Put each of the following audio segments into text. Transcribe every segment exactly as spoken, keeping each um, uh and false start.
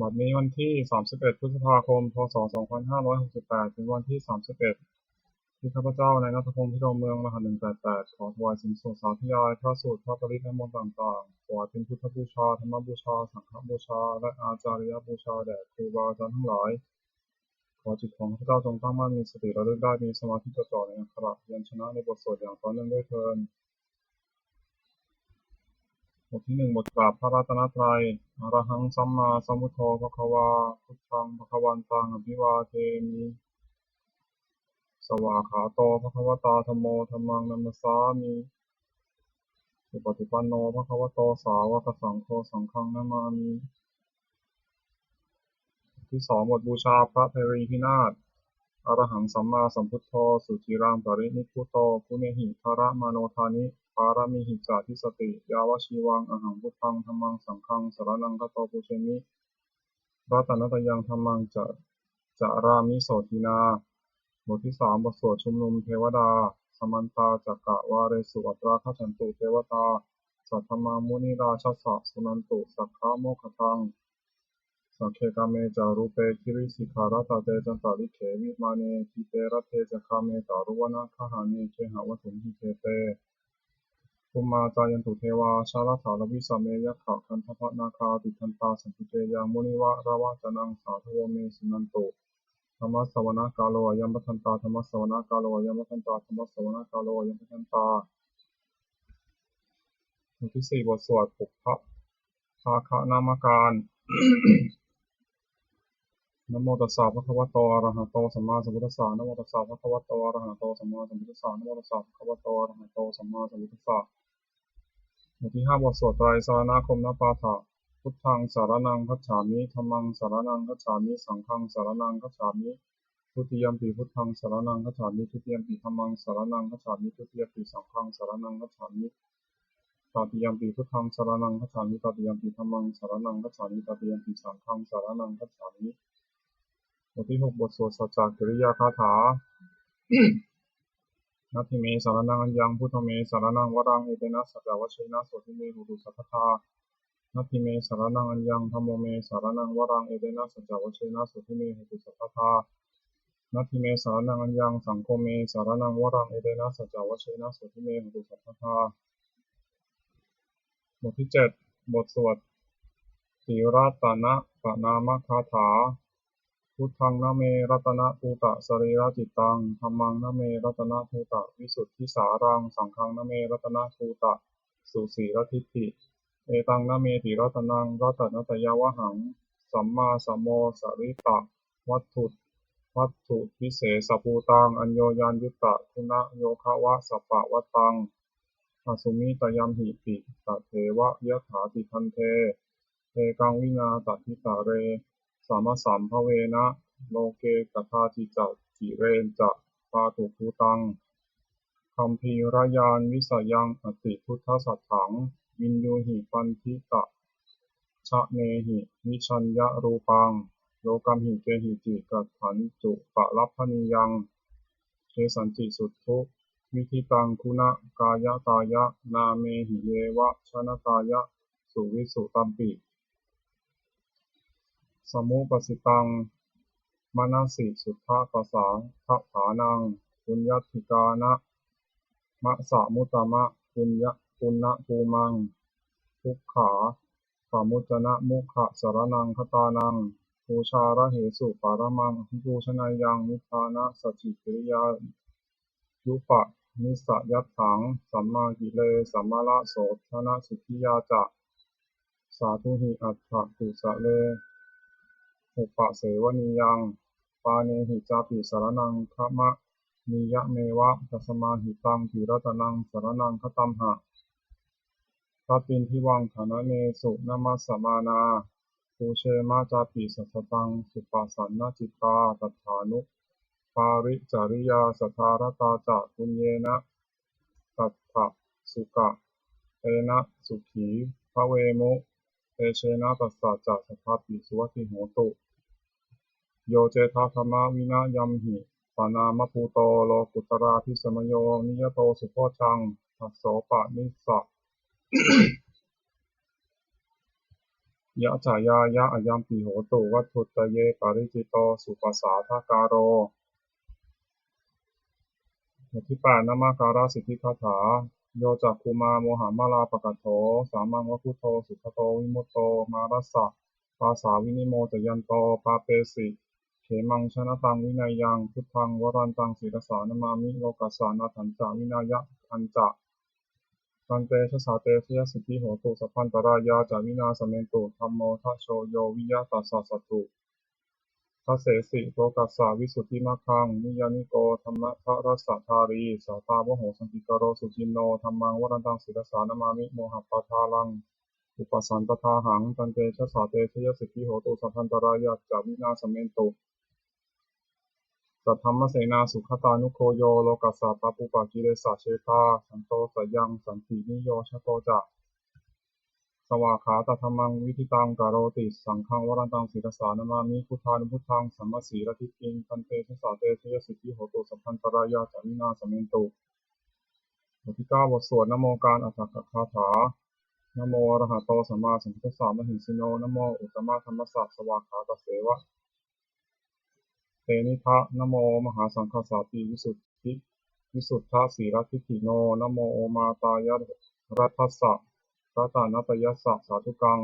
บัดนี้วันที่ 31 พฤษภาคม พ.ศ. 2568 เป็นวันที่ 31 ที่ข้าพเจ้านายณัฐพงษ์ พิรมเมือง รหัส หนึ่งแปดแปด ขอถวายสินสวดสาธยายพระสูตร พระปริตร และมนต์ต่างๆ ถวายเป็นพุทธบูชา ธรรมบูชา สังฆบูชา และอาจาริยบูชาแด่ครูบาอาจารย์ทั้งหลาย ขอจิตของข้าพเจ้าจงตั้งมั่น มีสติระลึกได้ มีสมาธิจดจ่อในอักขระพยัญชนะในบทสวดอย่างต่อเนื่องด้วยเทอญ บทที่ หนึ่ง บทกราบพระรัตนตรัย Arahaṃ sammāsambuddho bhagavā, buddhaṃ bhagavantaṃ abhivādemi. Svākkhāto bhagavatā dhammo, dhammaṃ namassāmi. Supaṭipanno bhagavato sāvakasaṅgho, saṅghaṃ namāmi. ที่สอง บทบูชาพระไพรีพินาศ Arahaṃ sammāsambuddho suciraṃ parinibbuto, guṇehi daramāno dāni, pāramīhi ca dissati, yāvajīvaṃ ahaṃ buddhaṃ dhammaṃ saṅghaṃ saraṇaṃ gato, pūjemi. Ratanattayaṃ dhammaṃ ca- carāmi sotthinā. บทที่สาม บทสวดชุมนุมเทวดา Samantā cakkavāḷesu atrāgacchantu devatā, saddhammaṃ munirājassa suṇantu saggamokkhadaṃ. Sagge kāme ca rūpe girisikharataṭe cantalikkhe vimāne, dīpe raṭṭhe ca gāme taruvanagahane gehavatthumhi khette, bhummā cāyantu devā jalathalavisame yakkhagandhabbanāgā, tiṭṭhantā santike yaṃ munivaravacanaṃ sādhavo me suṇantu. Dhammassavanakālo ayambhadantā. Dhammassavanakālo ayambhadantā. Dhammassavanakālo ayambhadantā. บทที่สี่ บทสวดปุพพภาคณมการ Namo tassa bhagavato arahato sammāsambuddhassa. Namo tassa bhagavato arahato sammāsambuddhassa. Namo tassa bhagavato arahato sammāsambuddhassa. บทที่ห้า บทสวดไตรสรณคมนปาฐะ Buddhaṃ saraṇaṃ gacchāmi. Dhammaṃ saraṇaṃ gacchāmi. Saṅghaṃ saraṇaṃ gacchāmi. Dutiyampi buddhaṃ saraṇaṃ gacchāmi. Dutiyampi dhammaṃ saraṇaṃ gacchāmi. Dutiyampi saṅghaṃ saraṇaṃ gacchāmi. Tatiyampi buddhaṃ saraṇaṃ gacchāmi. Tatiyampi dhammaṃ saraṇaṃ gacchāmi. Tatiyampi saṅghaṃ saraṇaṃ gacchāmi. บทที่หก บทสวดสัจจกิริยาคาถา Natthi me saraṇaṃ aññaṃ, buddho me saraṇaṃ varaṃ, etena saccavajjena sotthi me hotu sabbadā. Natthi me saraṇaṃ aññaṃ, dhammo me saraṇaṃ varaṃ, etena saccavajjena sotthi me hotu sabbadā. Natthi me saraṇaṃ aññaṃ, saṅgho me saraṇaṃ varaṃ, etena saccavajjena sotthi me hotu sabbadā. บทที่เจ็ด บทสวด Tiratana Pranāma Gāthā. Buddhaṃ name ratanabhūtasarīracittaṃ, dhammaṃ name ratanabhūtavisuddhisāraṃ, saṅghaṃ name ratanabhūtasusīladiṭṭhiṃ, etaṃ nameti ratanaṃ ratanattayavhaṃ. Sammā samo saritavatthu- vatthuvisesabhūtaṃ, aññoññayuttaguṇayogavasapavattaṃ, asmiṃ tayamhi pi tadeva yathāti bhante. Ekaṃ vinā tathitare samasambhavena loke kadāci ca cireñca pātubhūtaṃ gambhīrañāṇavisayaṃ atibuddhasatthaṃ, viññūhi paṇḍitajanehi vijjāya rūpaṃ, lokamhi kehici katthañcu palabhanīyaṃ, kesañci suṭṭhu vidiṭṭhaṃ guṇakāyatāya, nāmehi yeva janatāya suvisu tampi. Samupajjhitānaṃ manasi suddhapasādaṭhānaṃ, puññādhikāranamasamuttamapuññabhūmaṃ, dukkhāpamuccanamukkhasaraṇaṃ gatānaṃ, pūjārahesu paramaṃ abhipūjaneyyaṃ, nibbānasacchikiriyā- yupajjhayatthaṃ, sammākilesamalasodhanasiddhiyā ca, sādhūhi atthakusalena upasevanīyaṃ, pāṇehi cāpi saraṇaṃ gamanīyameva, tasmā hi taṃ tiratanaṃ saraṇaṃ gatamha. Tattindivaṃ dhananesu namassamānā, pūjema cāpi satthaṃ suppasannacittā, tathānupāricariyā sadā ratā ca, puññena tattha sukatena sukhī bhavemu, tejena tassa ca sadāpi suvatthi hotu. Yo cettha dhammavinayamhi panāmabhūto, lokuttaradhisaṅkhāyo niyato subodhaṃ, dasopanisa Yacchāyāya ayampi hotu, vatthuttaye paricito supasādhakāro. บทที่แปด นมการสิทธิคาถา Yo cakkhumā mohamalāpakaṭṭho, sāmaṃ va buddho sugato vimutto, mārassa pāsā vinimocayanto, pāpesi khemaṃ janataṃ vinayaṃ, buddhaṃ varantaṃ sirasā namāmi, lokassa nāthañca vināyakañca, tantejasā te jayasiddhi hotu, sabbantarāyā ca vināsamentu, dhammo dhajo yo viya tassa satthu, dassesi lokassa visuddhimaggaṃ, niyyāniko dhammadharassa dhārī, sātāvaho santikaro suciṇṇo, dhammaṃ varantaṃ sirasā namāmi, mohappadālaṃ upasantadāhaṃ, tantejasā te jayasiddhi hotu, sabbantarāyā ca vināsamentu, saddhammasenā sugatānugo yo, lokassa pāpūpakilesajetā, santo sayaṃ santiniyojako ca, svākkhātadhammaṃ viditaṃ karoti, saṅghaṃ varantaṃ sirasā namāmi, buddhānubuddhaṃ samasīladiṭṭhiṃ, tantejasā te jayasiddhi hotu, sabbantarāyā ca vināsamentu. บทที่เก้า บทสวดนโมการอัฏฐกถา Namo arahato sammāsambuddhassa mahesino, namo uttamadhammassa svākkhātasseva tenidha, namo mahāsaṅghassāpi visuddhi visuddhasīladiṭṭhino, namo omātyāraddhassa ratanattayassa sādhukaṃ,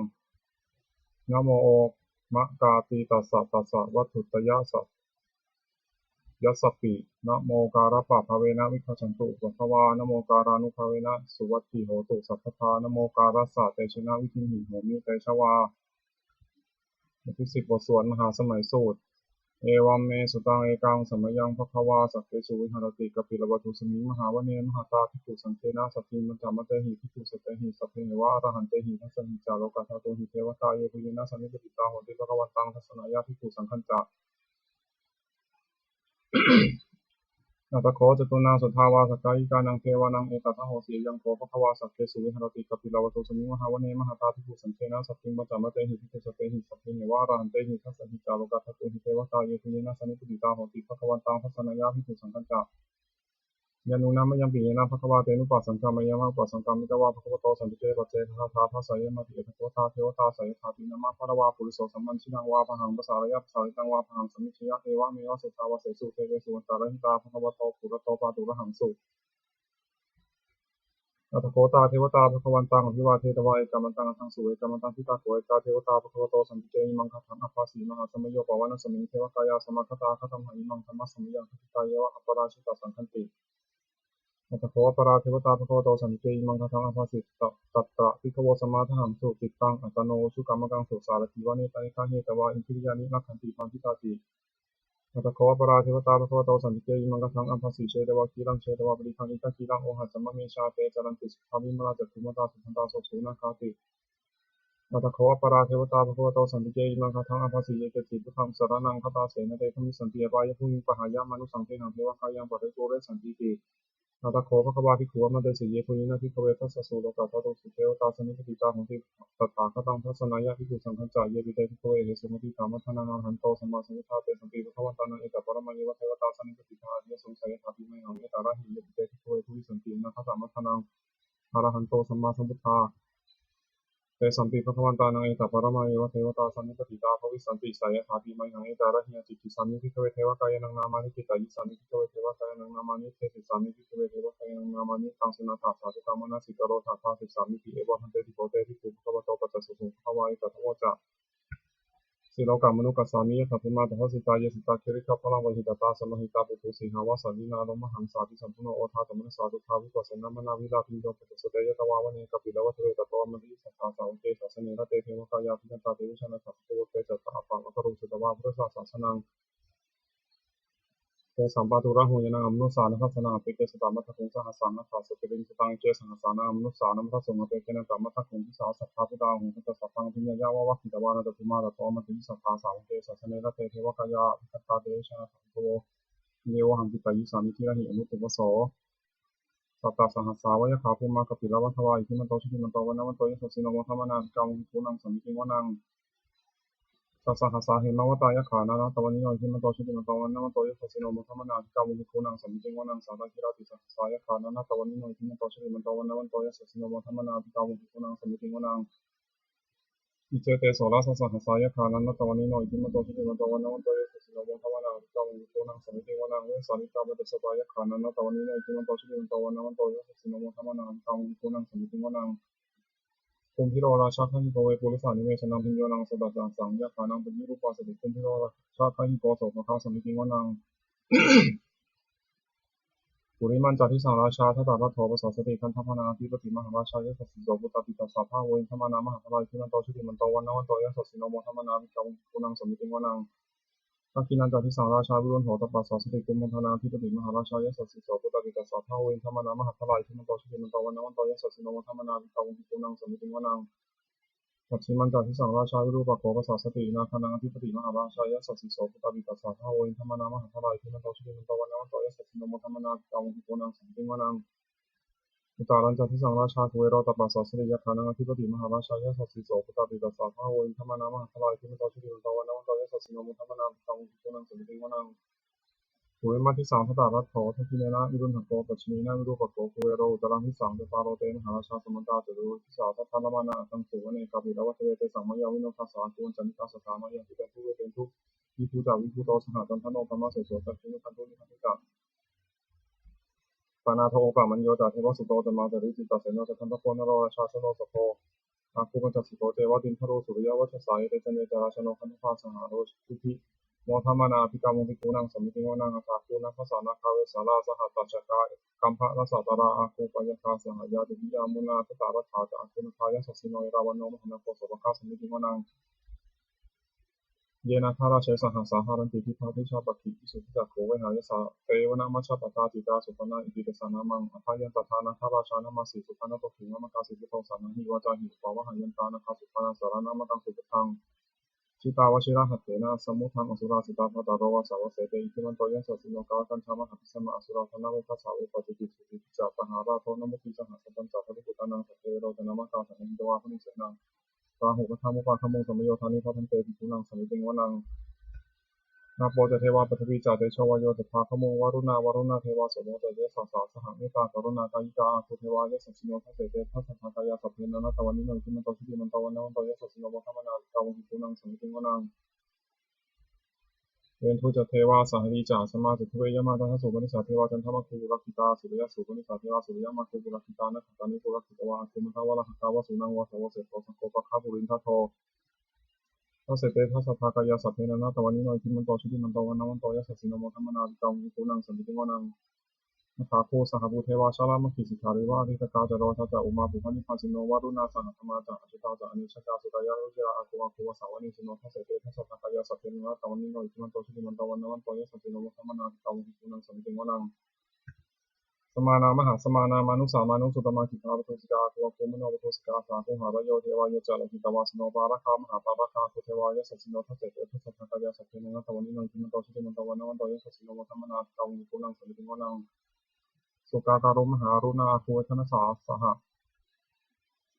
namo omakātītassa tassa vatthuttayassapi, namokārappabhāvena vigacchantu upaddavā, namokārānubhāvena suvatthi hotu sabbadā, namokārassa tejena vidhimhi homi tejavā. บทที่สิบ บทสวดมหาสมัยสูตร Evaṃ me sutaṃ. Ekaṃ samayaṃ bhagavā sakkesu viharati kapilavatthusmiṃ mahāvane mahatā bhikkhusaṅghena saddhiṃ pañcamattehi bhikkhusatehi sabbeheva arahantehi. Dasahi ca lokadhātūhi devatā yebhuyyena sannipatitā honti bhagavantaṃ dassanāya bhikkhusaṅghañca. Atha kho catunnaṃ suddhāvāsakāyikānaṃ devānaṃ etadahosi: Ayaṃ kho bhagavā sakkesu viharati kapilavatthusmiṃ mahāvane mahatā bhikkhusaṅghena saddhiṃ pañcamattehi bhikkhusatehi sabbeheva arahantehi. Dasahi ca lokadhātūhi devatā yebhuyyena sannipatitā honti bhagavantaṃ dassanāya bhikkhusaṅghañca. Yannūna mayampi yena bhagavā tenupasaṅkameyyāma, upasaṅkamitvā bhagavato santike paccekagāthā bhāseyyāmāti. Atha kho tā devatā seyyathāpi nāma balavā puriso sammiñjitaṃ vā bāhaṃ pasāreyya, pasāritaṃ vā bāhaṃ sammiñjeyya, evameva suddhāvāsesu devesu antarahitā bhagavato purato pāturahaṃsu. Atha kho tā devatā bhagavantaṃ abhivādetvā ekamantaṃ aṭṭhaṃsu. Ekamantaṃ ṭhitā kho ekā devatā bhagavato santike imaṃ gāthaṃ abhāsi: Mahāsamayo pavanasmiṃ, devakāyā samāgatā, āgatamha imaṃ dhammasamayaṃ, dakkhitāyeva aparājitasaṅghanti. Atha kho aparā devatā bhagavato santike imaṃ gāthaṃ abhāsi: Tatra bhikkhavo samādahaṃsu, cittaṃ attano ujukamakaṃsu, sārathīva nettāni gahetvā, indriyāni rakkhanti paṇḍitāti. Atha kho aparā devatā bhagavato santike imaṃ gāthaṃ abhāsi: Chetvā khīlaṃ chetvā palighaṃ, indakhīlaṃ ohaccamanejā, te caranti suddhā vimalā, cakkhumatā sudantā susunāgāti. Atha kho aparā devatā bhagavato santike imaṃ gāthaṃ abhāsi: Ye keci buddhaṃ saraṇaṃ gatāse, na te gamissanti apāyabhūmiṃ, pahāya mānusaṃ dehaṃ, devakāyaṃ paripūressantīti. Atha kho bhagavā bhikkhū āmantesi: Yebhuyyena bhikkhave dasasu lokadhātūsu devatā sannipatitā honti tathāgataṃ dassanāya bhikkhusaṅghañca. Yepi te bhikkhave ahesuṃ atītamaddhānaṃ arahanto sammāsambuddhā, tesampi bhagavantānaṃ etaparamāyeva devatā sannipatitā ahesuṃ, seyyathāpi mayhaṃ etarahi. Yepi te bhikkhave bhūrissanti anāgatamaddhānaṃ arahanto sammāsambuddhā, tesampi bhagavantānaṃ etaparamāyeva devatā sannipatitā bhavissanti, seyyathāpi mayhaṃ etarahi. Ācikkhissāmi bhikkhave devakāyānaṃ nāmāni, kittayissāmi bhikkhave devakāyānaṃ nāmāni, desissāmi bhikkhave devakāyānaṃ nāmāni. Taṃ suṇātha sādhukaṃ manasikarotha bhāsissāmīti. Evaṃ bhanteti kho te bhikkhū bhagavato paccassosuṃ. Bhagavā etadavoca: Silokamanukassāmi, yattha bhummā tadassitā; ye sitā girigabbharaṃ, pahitattā samāhitā. Puthū sīhāva sallīnā, lomahaṃsābhisambhuno; odātamanasā suddhā, vippasannamanāvilā. Bhiyyo pañcasate ñatvā, vane kāpilavatthave; tato āmantayi satthā, sāvake sāsane rate. Devakāyā abhikkantā, te vijānātha bhikkhavo; te ca ātappamakaruṃ, sutvā buddhassa sāsanaṃ. Tesampāturahu ñāṇaṃ, amanussāna dassanaṃ; appeke satamaddakkhuṃ, sahassaṃ atha sattariṃ. Sataṃ eke sahassānaṃ, amanussānamaddasuṃ; appekenantamaddakkhuṃ, disā sabbā phuṭā ahuṃ. Tañca sabbaṃ abhiññāya, vavakkhitvāna cakkhumā; tato āmantayi satthā, sāvake sāsane rate. Devakāyā abhikkantā, te vijānātha bhikkhavo; ye vohaṃ kittayissāmi, girāhi anupubbaso. Sattasahassā va yakkhā, bhummā kāpilavatthavā; iddhimanto jutimanto, vaṇṇavanto yasassino; modamānā abhikkāmuṃ, bhikkhūnaṃ samitiṃ vanaṃ. Chasahassā hemavatā, yakkhā nānattavaṇṇino; iddhimanto jutimanto, vaṇṇavanto yasassino; modamānā abhikkāmuṃ, bhikkhūnaṃ samitiṃ vanaṃ. Sātāgirā tisahassā, yakkhā nānattavaṇṇino; iddhimanto jutimanto, vaṇṇavanto yasassino; modamānā abhikkāmuṃ, bhikkhūnaṃ samitiṃ vanaṃ. Iccete soḷasasahassā yakkhā nānattavaṇṇino, iddhimanto jutimanto vaṇṇavanto yasassino, modamānā abhikkāmuṃ bhikkhūnaṃ samitiṃ vanaṃ. Vesālīkā pañcasatā yakkhā nānattavaṇṇino, iddhimanto jutimanto vaṇṇavanto yasassino, modamānā abhikkāmuṃ bhikkhūnaṃ samitiṃ vanaṃ. Kumbhīro rājagahiko vepullassa nivesanaṃ, bhiyyo naṃ satasahassaṃ yakkhānaṃ payirupāsati, kumbhīro rājagahiko sopāga samitiṃ vanaṃ. Purimañca disaṃ rājā dhataraṭṭho pasāsati, gandhabbānaṃ ādhipati mahārājā yasassi so. Puttāpi tassa bahavo indanāmā mahabbalā, iddhimanto jutimanto vaṇṇavanto yasassino, modamānā abhikkāmuṃ bhikkhūnaṃ samitiṃ vanaṃ. Dakkhiṇañca disaṃ rājā virūḷho tappasāsati, kumbhaṇḍānaṃ ādhipati mahārājā yasassi so. Puttāpi tassa bahavo indanāmā mahabbalā, iddhimanto jutimanto vaṇṇavanto yasassino, modamānā abhikkāmuṃ bhikkhūnaṃ samitiṃ vanaṃ. Pacchimañca disaṃ rājā virūpakkho pasāsati, nāgānaṃ ādhipati mahārājā yasassi so. Puttāpi tassa bahavo indanāmā mahabbalā, iddhimanto jutimanto vaṇṇavanto yasassino, modamānā abhikkāmuṃ bhikkhūnaṃ samitiṃ vanaṃ. Uttarañca disaṃ rājā kuvero tappasāsati, yakkhānaṃ ādhipati mahārājā yasassi so. Puttāpi tassa bahavo indanāmā mahabbalā, iddhimanto jutimanto vaṇṇavanto yasassino, modamānā abhikkāmuṃ bhikkhūnaṃ samitiṃ vanaṃ. Purimaṃ disaṃ dhataraṭṭho, dakkhiṇena virūḷhako, pacchimena virūpakkho, kuvero uttaraṃ disaṃ. Cattāro te mahārājā samantā caturo disā, daddallamānā aṭṭhaṃsu, vane kāpilavatthave. Tesaṃ māyāvino dāsā āgū vañcanikā saṭhā, māyā kuṭeṇḍu veṭeṇḍu viṭū ca viṭuṭo saha, candano kāmaseṭṭho ca kinnughaṇḍu nighaṇḍu ca, panādo opamañño ca devasūto ca mātali. Cittaseno ca gandhabbo naḷo rājā janosabho, āgū pañcasikho ceva timbarū suriyavacchasā. Ete caññe ca rājāno gandhabbā saha rājubhi, modamānā abhikkāmuṃ bhikkhūnaṃ samitiṃ vanaṃ. Athāgū nābhasā nāgā vesālā sahatacchakā, kambalassatarā āgū pāyāgā saha ñātibhi. Yāmunā dhataraṭṭhā ca āgū nāgā yasassino, erāvaṇo mahānāgo sopāga samitiṃ vanaṃ. Ye nāgarāje sahasā haranti, dibbā dijā pakkhi visuddhacakkhū, vehāyasā te vanamajjhapattā, citrā supaṇṇā iti tesa nāmaṃ. Atthāya tattha nāgarājānamāsi, supaṇṇato khemamakāsi buddho, saṇhāhi vācāhi upavhayantā, nāgā supaṇṇā saraṇamakaṃsu buddhaṃ. Jitā vajirahatthena, samuddaṃ asurā sitā, bhātaro vāsavassete, iddhimanto yasassino. Kālakañjā mahābhismā, asurā dānaveghasā, vepacitti sucitti ca, pahārādo namucī saha. Satañca baliputtānaṃ, satthaviro ca nāmakā, sannayhitvā baliṃ senaṃ, rāhubhaddamupāgamuṃ, samayodāni bhaddante bhikkhūnaṃ samitiṃ vanaṃ. Āpo ca devā paṭhavī ca, tejo vāyo ca pāgamuṃ, varuṇā vāruṇā devā, somo ca yasasā saha. Mettākaruṇākāyikā, āgū devā yasassino, dasete dasadhā kāyā, sabbe nānattavaṇṇino, iddhimanto jutimanto vaṇṇavanto yasassino, modamānā abhikkāmuṃ bhikkhūnaṃ samitiṃ vanaṃ. Veṇḍū ca devā sahalī ca, asamā ca duve yamā, candassūpanisā devā, candamāgū purakkhitā, suriyassūpanisā devā, suriyamāgū purakkhitā, nakkhattāni purakkhitvā, āgū mandavalāhakā, vasūnaṃ vāsavo seṭṭho, sakkopāga purindado, dasete dasadhā kāyā, sabbe nānattavaṇṇino, iddhimanto jutimanto vaṇṇavanto yasassino, modamānā abhikkāmuṃ bhikkhūnaṃ samitiṃ vanaṃ. Athāgū sahabhū devā, jalamaggisikhāriva, ariṭṭhakā ca rojā ca, ummāpupphanibhāsino, varuṇā sahadhammā ca, accutā ca anejakā, sūleyyarucirā āgū, āgū vāsavanesino, dasete dasadhā kāyā, sabbe nānattavaṇṇino, iddhimanto jutimanto vaṇṇavanto yasassino, modamānā abhikkāmuṃ bhikkhūnaṃ samitiṃ vanaṃ. Samānā mahāsamānā, mānusā mānusuttamā, khiḍḍāpadūsikā āgū, āgū manopadūsikā saha, kumbhārayo devā ye ca lohitavāsino, pāragā mahāpāragā āgū devā yasassino, dasete dasadhā kāyā, sabbe nānattavaṇṇino, iddhimanto jutimanto vaṇṇavanto yasassino, modamānā abhikkāmuṃ bhikkhūnaṃ samitiṃ vanaṃ. Sukkā karumhā aruṇā āgū, Vedanasā saha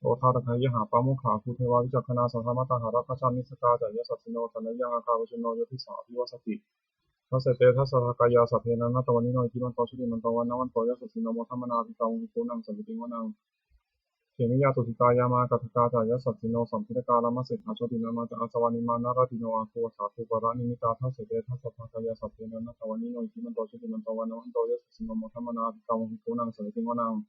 odātagayhā, pāmokkhā āgū devā vicakkhaṇā, sadāmattā hāragajā missakā ca yasassino, thanayaṃ āgā pajjunno yo disā abhivassati, dasete dasadhā kāyā, sabbe nānattavaṇṇino, iddhimanto jutimanto vaṇṇavanto yasassino, modamānā abhikkāmuṃ bhikkhūnaṃ samitiṃ vanaṃ. Khemiyā tusitā yāmā, kaṭṭhakā ca yasassino, lambitakā lāmaseṭṭhā, jotināmā ca āsavā, nimmānaratino āgū, athāgū paranimmitā, dasete dasadhā kāyā, sabbe nānattavaṇṇino, iddhimanto jutimanto vaṇṇavanto yasassino, modamānā abhikkāmuṃ bhikkhūnaṃ samitiṃ vanaṃ.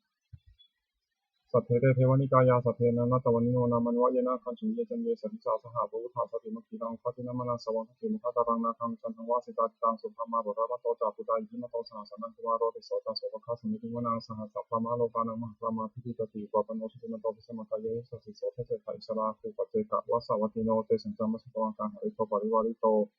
Saṭṭhete devanikāyā, sabbe nānattavaṇṇino, nāmanvayena āgañchuṃ, ye caññe sadisā saha, pavutthajātimakkhīlaṃ, oghatiṇṇamanāsavaṃ, dakkhemoghataraṃ nāgaṃ, candaṃva asitātitaṃ. Subrahmā paramatto ca, puttā iddhimato saha, sanaṅkumāro tisso ca, sopāga samitiṃ vanaṃ. Sahassabrahmalokānaṃ, mahābrahmābhitiṭṭhati, upapanno jutimanto, bhismākāyo yasassi so, dasettha issarā āgū, paccekavasavattino, tesañca majjhatvā gāharittho parivārito.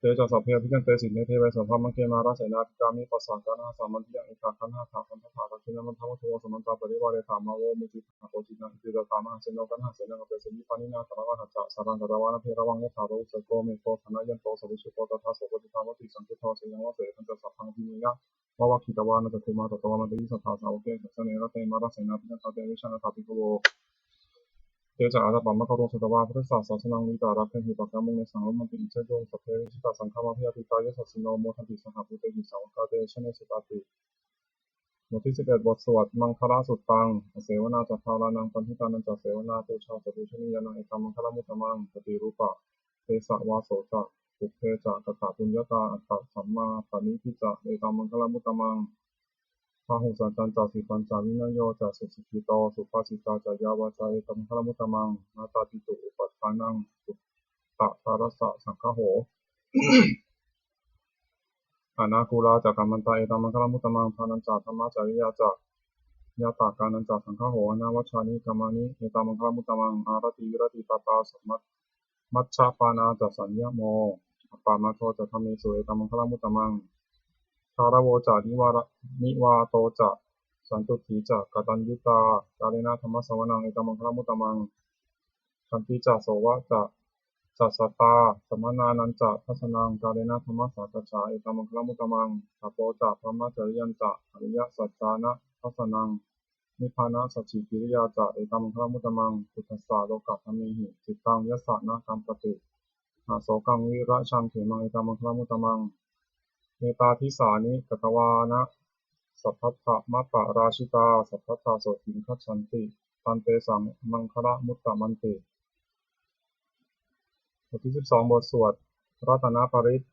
Te ca sabbe abhikkante, sinde deve sabrahmake, mārasenā abhikkāmi, passa kaṇhassa mandiyaṃ, etha gaṇhatha bandhatha, dakkhiṇaṃ bandhamatthu vo, samantā parivāretha, mā vo muñcittha koci naṃ. Iti tattha mahāseno, kaṇhasenaṃ apesayi, pāṇinā talamāhacca, saraṃ katvāna bheravaṃ, yathā pāvussako megho, thanayanto savijjuko, tadā so paccudāvatti, saṅkuddho asayaṃvase, tañca sabbaṃ abhiññāya, vavakkhitvāna cakkhumā, tato āmantayi satthā, sāvake sāsane rate, mārasenā abhikkantā, te vijānātha bhikkhavo. Te ca ātappamakaruṃ, sutvā buddhassa sāsanaṃ, vītarāgehi pakkāmuṃ, nesaṃ lomampi iñjayuṃ. Sabbe vijitasaṅgāmā, bhayātītā yasassino, modanti saha bhūtehi, sāvakā te janesutāti. บทที่สิบเอ็ด บทสวดมังคลสุตตัง Asevanā ca bālānaṃ, paṇḍitānañca sevanā, pūjā ca pūjanīyānaṃ, etammaṅgalamuttamaṃ. Paṭirūpadesavāso ca, pubbe ca katapuññatā, attasammāpaṇidhi ca, etammaṅgalamuttamaṃ. Bāhusaccañca sippañca, vinayo ca susikkhito, subhāsitā ca yā vācā, etammaṅgalamuttamaṃ. Mātāpituupaṭṭhānaṃ, puttadārassa saṅgaho, anākulā ca kammantā, etammaṅgalamuttamaṃ. Dānañca dhammacariyā ca, ñātakānañca saṅgaho, anavajjāni kammāni, etammaṅgalamuttamaṃ. Āratī viratī pāpā, samad- majjapānā ca saññamo, appamādo ca dhammesu, etammaṅgalamuttamaṃ. Gāravo ca nivāra- nivāto ca, santuṭṭhī ca kataññutā, kālena dhammassavanaṃ, etammaṅgalamuttamaṃ. Khantī ca sovacassatā, samaṇānañca dassanaṃ, kālena dhammasākacchā, etammaṅgalamuttamaṃ. Tapo ca brahmacariyañca, ariyasaccāna dassanaṃ, nibbānasacchikiriyā ca, etammaṅgalamuttamaṃ. Phuṭṭhassa lokadhammehi, cittaṃ yassa na kampati, asokaṃ virajaṃ khemaṃ, etammaṅgalamuttamaṃ. Etādisāni katvāna, sabbatthamaparājitā, sabbattha sotthiṃ gacchanti, tan tesaṃ maṅgalamuttamanti. บทที่สิบสอง บทสวดรัตนปริตร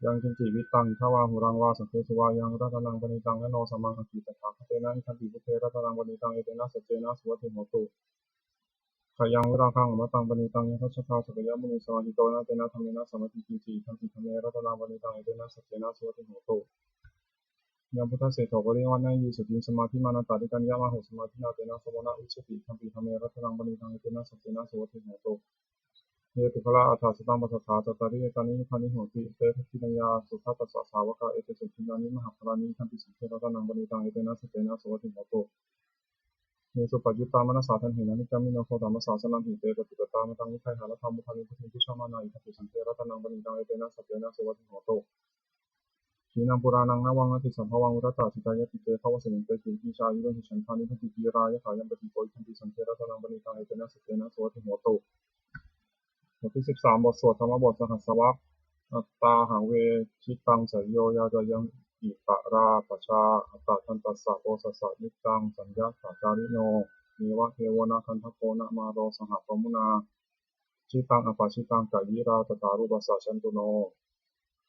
Yaṅkiñci vittaṃ idha vā huraṃ vā, saggesu vā yaṃ ratanaṃ paṇītaṃ, na no samaṃ atthi tathāgatena, idampi buddhe ratanaṃ paṇītaṃ, etena saccena suvatthi hotu. Khayaṃ virāgaṃ amataṃ paṇītaṃ, yadajjhagā sakyamunī samāhito, na tena dhammena samatthi kiñci, idampi dhamme ratanaṃ paṇītaṃ, etena saccena suvatthi hotu. Yambuddhaseṭṭho parivaṇṇayī suciṃ, samādhimānantarikaññamāhu, samādhinā tena samo na vijjati, idampi dhamme ratanaṃ paṇītaṃ, etena saccena suvatthi hotu. Ye puggalā aṭṭha sataṃ pasatthā, cattāri etāni yugāni honti, te dakkhiṇeyyā sugatassa sāvakā, etesu dinnāni mahapphalāni, idampi saṅghe ratanaṃ paṇītaṃ, etena saccena suvatthi hotu. Ye suppayuttā manasā daḷhena, nikkāmino gotamasāsanamhi, te paccuppattā amataṃ vigayha, laddhā mudhā nibbutiṃ bhikkhamānā, idampi saṅghe ratanaṃ paṇītaṃ, etena saccena suvatthi hotu. Khīṇaṃ purāṇaṃ navaṃ natthi sambhavaṃ, purattā atītā yatthi te bhavasmiṃ, te khīṇabījā aviruḷhichandā, nibbanti dhīrā yathāyampadīpo, idampi saṅghe ratanaṃ paṇītaṃ, etena saccena suvatthi hotu. บทที่สิบสาม บทสวดธรรมบทสหัสสวรรค Attāhaṃ ve jitaṃ seyyo, yā cāyaṃ itarā pajā, atthadantassa bojjassa, niccaṃ saññatacārino, neva devo na gandhabbo, na māro saha brahmunā, jitaṃ apajitaṃ kayirā, tathārūpassa jantuno.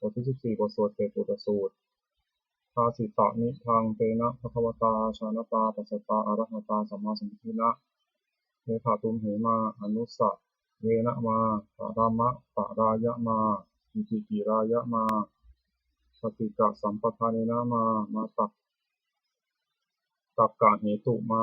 บทที่สิบสี่ บทสวดเจ็ดปุตตสูตร Bhāsitamidaṃ tena bhagavatā, jānatā passatā arahatā sammāsambuddhena, etha tumhe mā anusavena mā, paramaparāya mā, vicikirāya mā, paṭighasampādena mā, mata takkhetu mā,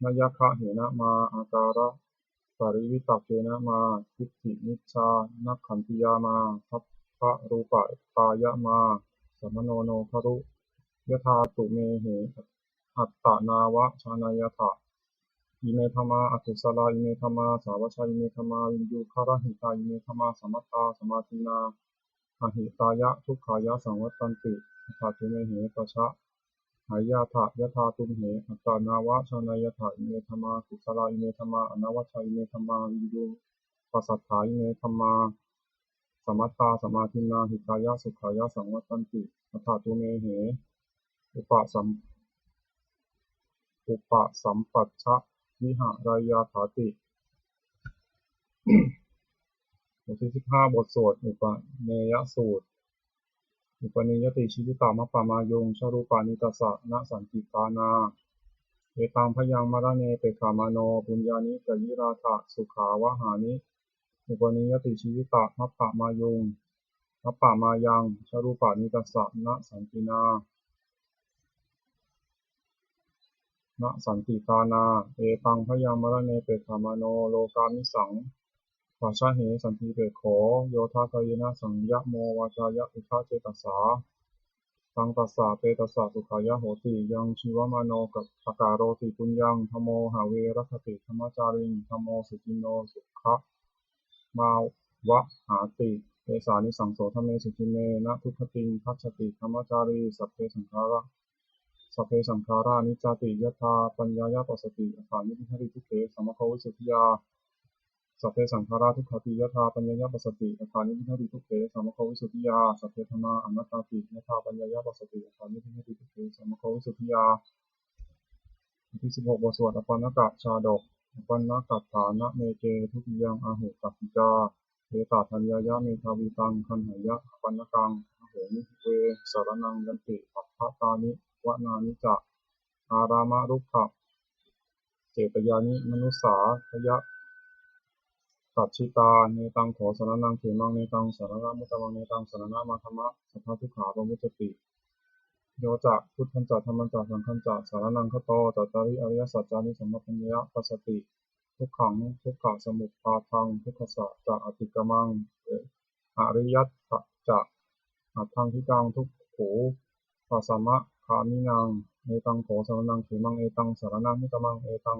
nayaggahena mā, ākāraparivitakkena mā, diṭṭhimicchānakkhantiyā mā, sabbarūpatāya mā, samāno no garu, yadā tumhehi attanāva janayatha. Ime dhammā akusalā, ime dhammā sāvajjā, ime dhammā viññugarahitā, ime dhammā samattā samādinnā, ahitāya dukkhāya saṃvattanti. Atha tumhehi pajānāyatha, yadā tumhe attanāva janayatha. Ime dhammā kusalā, ime dhammā anavajjā, ime dhammā viññuppasatthā, ime dhammā samattā samādinnā, hitāya sukhāya saṃvattanti. Atha tumhehi upasam- upasampajjavihārayyāthāti. บทที่สิบห้า บทสวดอุปเนยสูตร Upanīyati jīvitamappamāyuṃ, jarūpanītassa na santīdnā, etaṃ bhayaṃ maraṇe pekkhamāno, puññāni kayirātha sukhāvahāni. Upanīyati jīvitamappamāyuṃ, appamāyaṃ, jarūpanītassa na santīdnā, na santīdnā, etaṃ bhayaṃ maraṇe pekkhamāno, lokāmisaṃ pajāhe santīdnekkho, yodha kāyena saṃyamo, vācāya uddhacetasā, taṃ tassa petassa sukhāya hoti. Yaṃ jīvamāno akaroti puññaṃ, dhammo have rakkhati dhammacāriṃ, dhammo suciṇṇo sukha- mā vahāti. Esā nissaṃso dhamme suciṇṇe, na duggatiṃ gacchati dhammacārī. Sabbe saṅkhārā, sabbe saṅkhārā aniccāti, yadā paññāya passati, atha nibbindati dukkhe, sammoko visuddhiyā, Sabbe saṅkhārā dukkhāti yathāpaññāya passati, tathānibindati dukkhe sammako visuddhiyā. Sabbe dhammā anattāti yathāpaññāya passati, tathānibindati dukkhe sammako visuddhiyā. บทที่สิบหก บทสวดอปัณณกชาดก Apaṇṇakaṭṭhānameke dutiyaṃ ahu kappicā, etadaññāya medhāvī taṃ gaṇheyya apaṇṇakaṃ. Ahunime saraṇaṃ yanti sabbatāni vanāni ca, ārāmarukkha cetyāni manussā bhayapajjitā. Netaṃ kho saraṇaṃ khemaṃ, netaṃ saraṇamuttamaṃ, netaṃ saraṇamāgamma, sabbadukkhā pamuccati. Yo ca buddhañca dhammañca saṅghañca saraṇaṃ gato, cattāri ariyasaccāni sammappaññāya passati, dukkhaṃ dukkhasamuppādaṃ dukkhassa ca atikkamaṃ, ariyassa ca aṭṭhaṅgikaṃ dukkhūpasamagāminaṃ. Etaṃ kho saraṇaṃ khemaṃ, etaṃ saraṇamuttamaṃ, etaṃ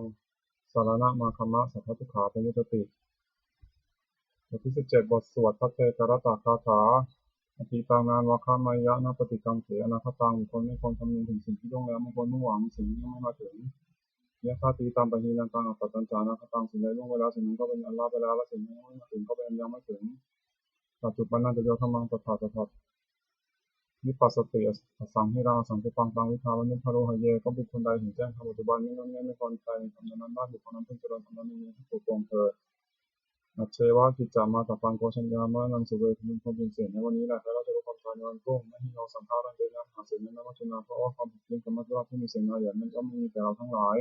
saraṇamāgamma, sabbadukkhā pamuccati. บทที่สิบเจ็ด บทสวดภัทเทกรัตตคาถา Atītaṃ nānvāgameyya nappaṭikaṅkhe anāgataṃ. บุคคลไม่ควรคำนึงถึงสิ่งที่ล่วงแล้ว ไม่ควรมุ่งหวังสิ่งที่ยังไม่มาถึง Yadatītampahīnantaṃ appattañca anāgataṃ. สิ่งใดล่วงไปแล้ว สิ่งนั้นก็เป็นอันละไปแล้ว และสิ่งที่ยังไม่มาถึงก็เป็นอันยังไม่ถึง Paccuppannañca yo dhammaṃ tattha tattha vipassati, asaṃhiraṃ asaṅkuppaṃ taṃ viddhā manubrūhaye. ก็บุคคลใดเห็นแจ้งธรรมปัจจุบัน ไม่งอนแง่นไม่คลอนแคลนในธรรมนั้นๆได้ บุคคลนั้นพึงเจริญธรรมนั้นในเวลานั้นโดยปวงเทอญ Ajjeva kiccamātappaṃ ko jaññā maraṇaṃ suve. พึงบำเพ็ญเสียในวันนี้แล ใครเล่าจะรู้ความตายในวันพรุ่ง Na hi no saṅgarantena mahāsenena maccunā. เพราะว่าความผัดเพี้ยนกับมัจจุราชผู้มีเสนาใหญ่นั้นย่อมไม่มีแก่เราทั้งหลาย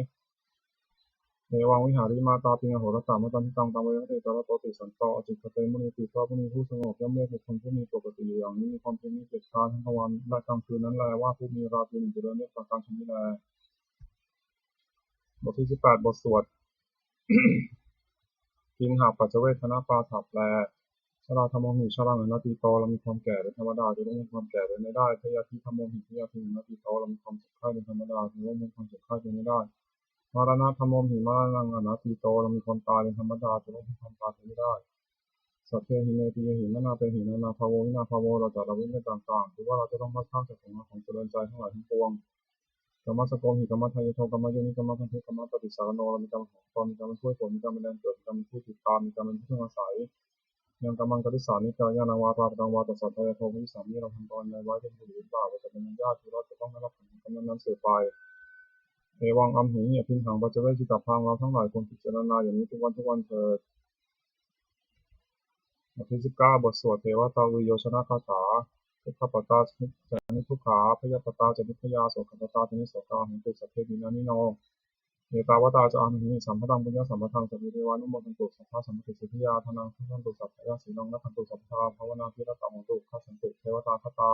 Evaṃ vihārimātāpiṃ ahorattamatanditaṃ, taṃ ve bhaddekarattoti santo ācikkhate munīti. เพราะมุนีผู้สงบย่อมเรียกบุคคลผู้มีปกติอยู่อย่างนี้ มีความเพียรไม่เกียจคร้านทั้งกลางวันและกลางคืนนั้นแล ว่าผู้มีราตรีหนึ่งเจริญด้วยประการฉะนี้แล บทที่สิบแปด บทสวด Kiṇhapaccavekkhaṇapāṭha แปล Jarādhammomhi jaraṃ anatīto. เรามีความแก่เป็นธรรมดา จะล่วงพ้นความแก่ไปไม่ได้ Byādhidhammomhi byādhiṃ anatīto. เรามีความเจ็บไข้เป็นธรรมดา จะล่วงพ้นความเจ็บไข้ไปไม่ได้ Maraṇadhammomhi maraṇaṃ anatīto. เรามีความตายเป็นธรรมดา จะล่วงพ้นความตายไปไม่ได้ Sabbehi me piyehi manāpehi nānābhāvo vinābhāvo. เราจะละเว้นได้ต่างๆ คือว่าเราจะต้องพลัดพรากจากของรักของเจริญใจทั้งหลายทั้งปวง Kammassakomhi kammadāyādo kammayoni kammabaṇḍu kammapaṭisaraṇo. เรามีกรรมเป็นของตน มีกรรมเป็นผู้ให้ผล มีกรรมเป็นแดนเกิด มีกรรมเป็นผู้ติดตาม มีกรรมเป็นที่พึ่งอาศัย Yaṃ kammaṃ karissāmi kalyāṇaṃ vā pāpakaṃ vā tassa dāyādo bhavissāmi. เราทำกรรมอันใดไว้ เป็นบุญหรือบาป เราจะเป็นทายาท คือเราจะต้องได้รับผลของกรรมนั้นๆสืบไป Evaṃ amhehi abhiṇhaṃ paccavekkhitabbā. เราทั้งหลายควรพิจารณาอย่างนี้ทุกวันทุกวันเถิด บทที่สิบเก้า บทสวดเทวตาวีโยชนคาถา Dukkhappattā ca niddukkhā bhayappattā ca nibbhayā sokappattā ca nissokā hontu sabbepi pāṇino. Ettāvatā ca amhehi sambhataṃ puññasampadaṃ sabbe devānumodantu sabbasampattisiddhiyā. Dānaṃ dadantu saddhāya sīlaṃ rakkhantu sabbadā bhāvanābhiratā hontu gacchantu devatāgatā.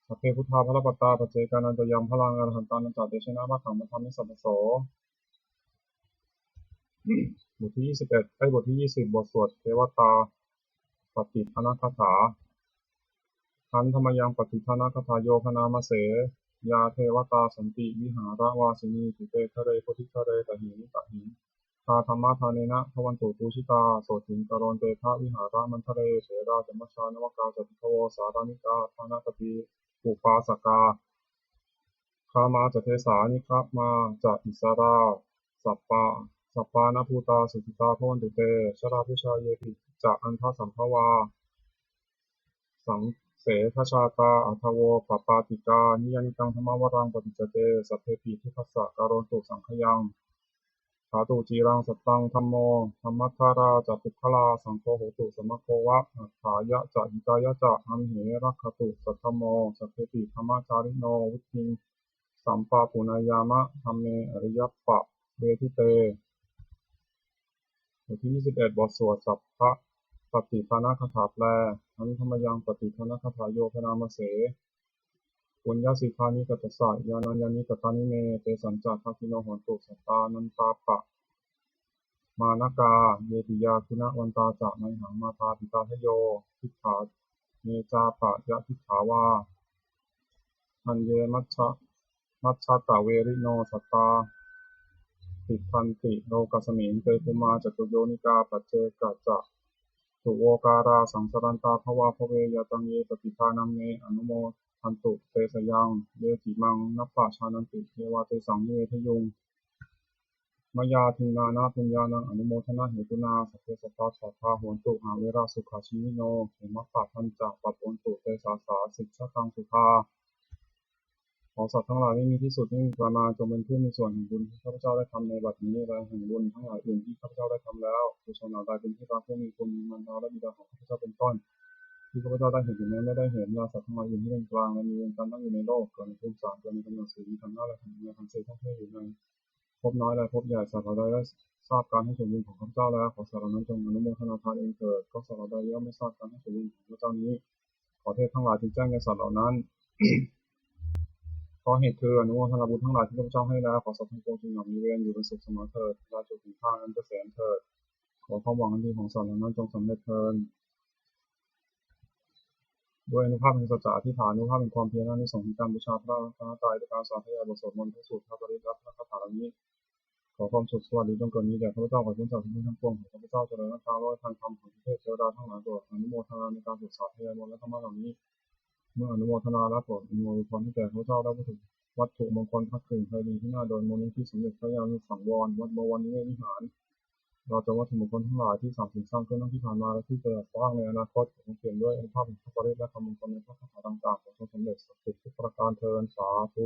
Sabbe buddhā balappattā paccekānañca yaṃ balaṃ arahantānañca tejena rakkhaṃ bandhāmi sabbaso. บทที่ยี่สิบเอ็ด ไอ้ย บทที่ยี่สิบ บทสวดเทวตาปฏิภาณคาถา Handa mayaṃ pattidānagāthā yo bhaṇāma se. Yā devatā santi vihāravāsinī dīpe ghare bodhighare tahiṃ tahiṃ, tā dhammadānena bhavantu pūjitā sotthiṃ karontedha vihāramaṇḍale. Therā ca majjhā navakā ca bhikkhavo sārāmikā dānapatī upāsakā, gāmā ca desā nigamā ca issarā, sappā sappāṇabhūtā sukhitā bhavantu te. Jalābujā yepi ca aṇḍasambhavā saṃsedajātā athavopapātikā, niyyānikaṃ dhammavaraṃ paṭicca te sabbepi dukkhassa karontu saṅkhayaṃ. Ṭhātu ciraṃ sataṃ dhammo dhammaddharā ca puggalā, saṅgho hotu samaggo va atthāya ca hitāya ca. Amhe rakkhatu saddhammo sabbepi dhammacārino, vuḍḍhiṃ sampāpuṇeyyāma dhamme ariyappavedite. บทที่ยี่สิบเอ็ด บทสวดสัพพะปฏิภาณคาถาแปล Handa mayaṃ pattidānagāthā yo bhaṇāma se. Puññassidāni katassa yānāni katāni me, tesañca bhāgino hontu sattānantāpa mānakā. Ye piyā guṇavantā ca mayhaṃ mātā pitādādayo, diṭṭhā me ca pāpayadiṭṭhā vā aññe majjha majjhattaverino sattā tiṭṭhanti lokasmiṃ. Te bhummā catuyonikā paccekacatuvokārā saṃsarantā bhavā bhave, yā taṃ ye pattidānaṃ me anumodantu te sayaṃ. Ye cimaṃ nābhajānanti devā tesaṃ nivedayuṃ. mayā dinnāna puññānaṃ anumodanahetunā sabbe sattā sukhitā hontu averā sukhajīvino khemappā pañca pāpabontu te sāsā sijjhataṃ sukhā. ขอสัตว์ทั้งหลายไม่มีที่สุดไม่มีประมาณจงเป็นผู้มีส่วนแห่งบุญที่ข้าพเจ้าได้ทำในบัดนี้และแห่งบุญทั้งหลายอื่นที่ข้าพเจ้าได้ทำแล้วกุศลเหล่าใดเป็นที่รักผู้มีคุณมีมารดาและบิดาของข้าพเจ้าเป็นต้น ที่ข้าพเจ้าได้เห็นหรือแม้ไม่ได้เห็นและสัตว์ทั้งหลายอื่นที่เป็นกลางและมีเวรกรรมตั้งอยู่ในโลกเกิดในภูมิสามเกิดในกำเนิดสี่มีขันธ์ห้าและขันธ์ทั้งหลายทั้งสิ้นทั้งที่อยู่ในภพน้อยและภพใหญ่สัตว์เหล่าใดได้ทราบการให้ส่วนบุญของข้าพเจ้าแล้วขอสัตว์เหล่านั้นจงอนุโมทนาทานเองเถิดก็สัตว์เหล่าใดย่อมไม่ทราบการให้ส่วนบุญของข้าพเจ้านี้ขอเทพทั้งหลายจงแจ้งแก่สัตว์เหล่านั้น เพราะเหตุคืออนุโมทนาบุญทั้งหลายที่ข้าพเจ้าให้แล้วขอสัตว์ทั้งปวงจงอย่ามีเวรอยู่เป็นสุขเสมอเถิดราจุถึงทางอันเกษมเถิดขอความหวังอันดีของสัตว์เหล่านั้นจงสำเร็จเถิดด้วยอานุภาพแห่งสัจจะอธิษฐานอานุภาพแห่งความเพียรอานิสงส์แห่งการบูชาพระรัตนตรัยด้วยการสาธยายบทสวดมนต์พระสูตรพระปริตรและพระคาถาเหล่านี้ ขอความสุขสวัสดีจงเกิดมีแก่ข้าพเจ้าขอพ้นจากทุกข์ทั้งปวงขอข้าพเจ้าเจริญรักษาร้อยทางธรรมของเทพเทวดาทั้งหลายโปรดอนุโมทนาในการสวดสาธยายมนต์และธรรมะเหล่านี้ เมื่ออนุโมทนาแล้วโปรดอนุโมทนาให้แก่ข้าพเจ้าได้วัตถุวัตถุมงคลพักถึงไพรีที่น่าโดยมูลนิธิสมเด็จพระญาณสังวรวัดบวรนิเวศวิหาร เราจะวัตถุมงคลทั้งหลายที่สามสิ่งสร้างขึ้นทั้งที่ผ่านมาและที่จะสร้างในอนาคตขอเปี่ยมด้วยอานุภาพแห่งพระปริตรและคำมงคลในพระคาถาต่างๆขอจงสำเร็จศักดิ์สิทธิ์ทุกประการเทอญสาธุ